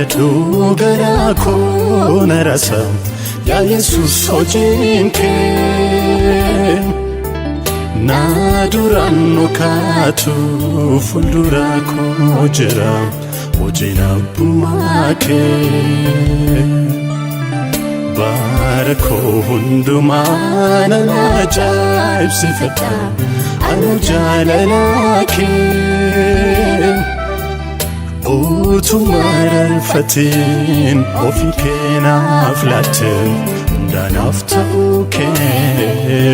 yaadadhu garaa koo na rasa yaa Yesuus hojiin kee. Na duraan nu kaatu fuuldura koo jira hojiin abbummaa kee. Bara koo hundumaa nan ajaa'ibsiifadha anu jaalala kee. Utuma rarfatiin ofii kee naaf laatte hundaanaaf ta'uu kee.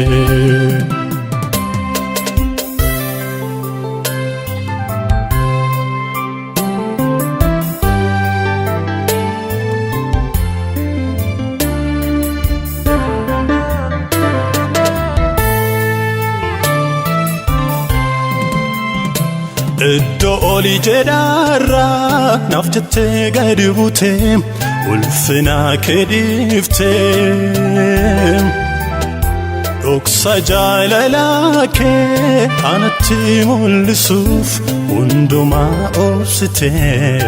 Iddoo olii jedhaarraa naaf jettee gadi buutee ulfina kee dhiiftee. Dhoksa jaalalaa kee anatti mul'isuuf hundumaa obsitee.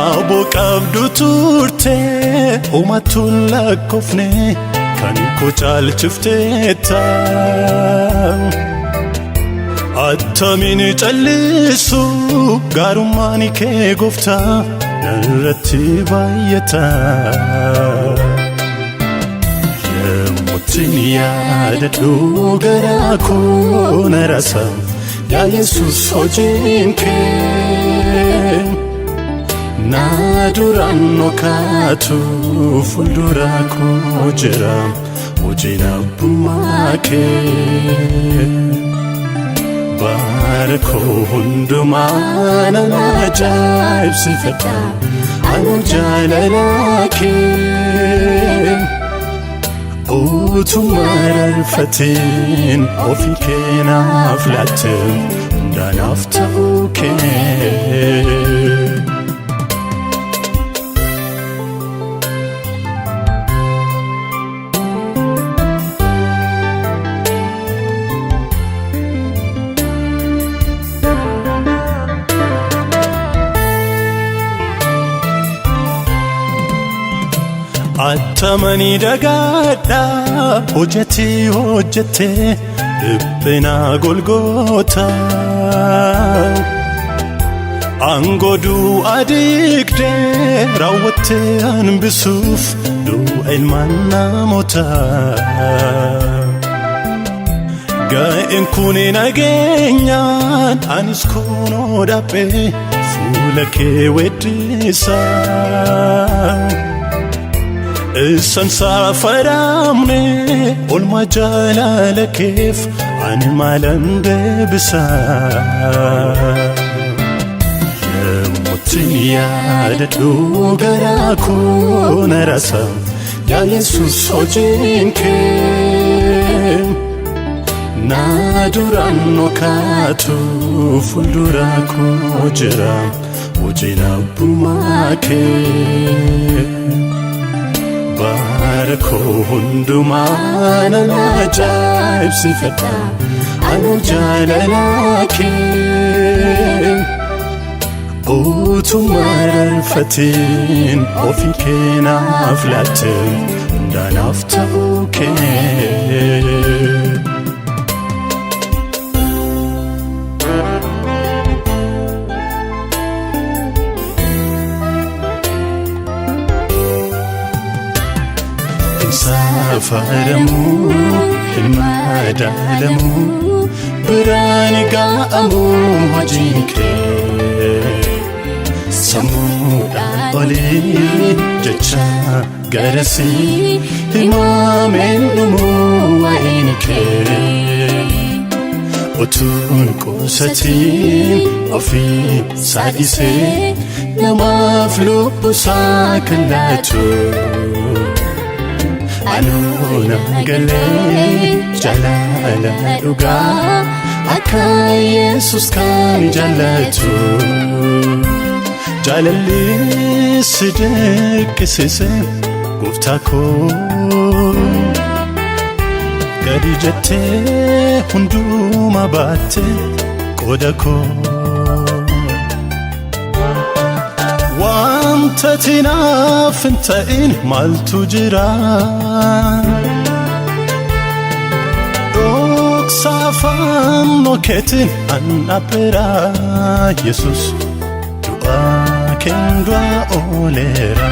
Aboo qabdu turtee homatuun lakkoofne kan koo caalchifteetta. Attamiin callisu gaarummaan kee gooftaa narratti baay'ata. Yemmuttiin yaadadhu garaa koo na rasa yaa Yesuus hojiin kee. Na duraan nu kaatu fuuldura koo jira hojiin abbummaa kee. Bara koo hundumaa nan ajaa'ibsiifadha anu jaalala kee. Utuma rarfatiin ofii kee naaf laatte hundaanaaf ta'uu kee. Attamanii dagaadhaa hojjetii hojjettee dhiphina Golgotaa. Aangoo du'a diigdee raawwattee hambisuuf du'a ilmaan namootaa. Ga'een kun nageenyaan anis kunoo dhaabbee fuula kee weeddisa. Isan saafaramne olma jaalala keef ani maalan deebisa. Yemmuttiin yaadadhu garaa koo na rasa yaa Yesuus hojiin kee. Na duraan nu kaatu fuuldura koo jira hojiin abbummaa kee. Bara koo hundumaa nan ajaa'ibsiifadha anu jaalala kee. Utuma rarfatiin ofii kee naaf laatte hundaanaaf ta'uu kee. Safaramuu hin madaalamuu biraan ga'amuu hojiin kee. Sammuudhaan olii jecha garasii himameen dhumuu waa'een kee. Utuun qusatiin ofii isaa dhiisee namaaf lubbusaa kan laatu. Anuu na galee jaalala dhugaa akka Yesuus kan jaallatu. Jaalalli si dinqisiise gooftaa koo gadi jettee hundumaa baatte qooda koo. Wanta tinaaf hin ta'in maaltu jira? Dhoksaa fannoo keetiin an dhaabbeera, Yesus du'aa keen du'a ooleera.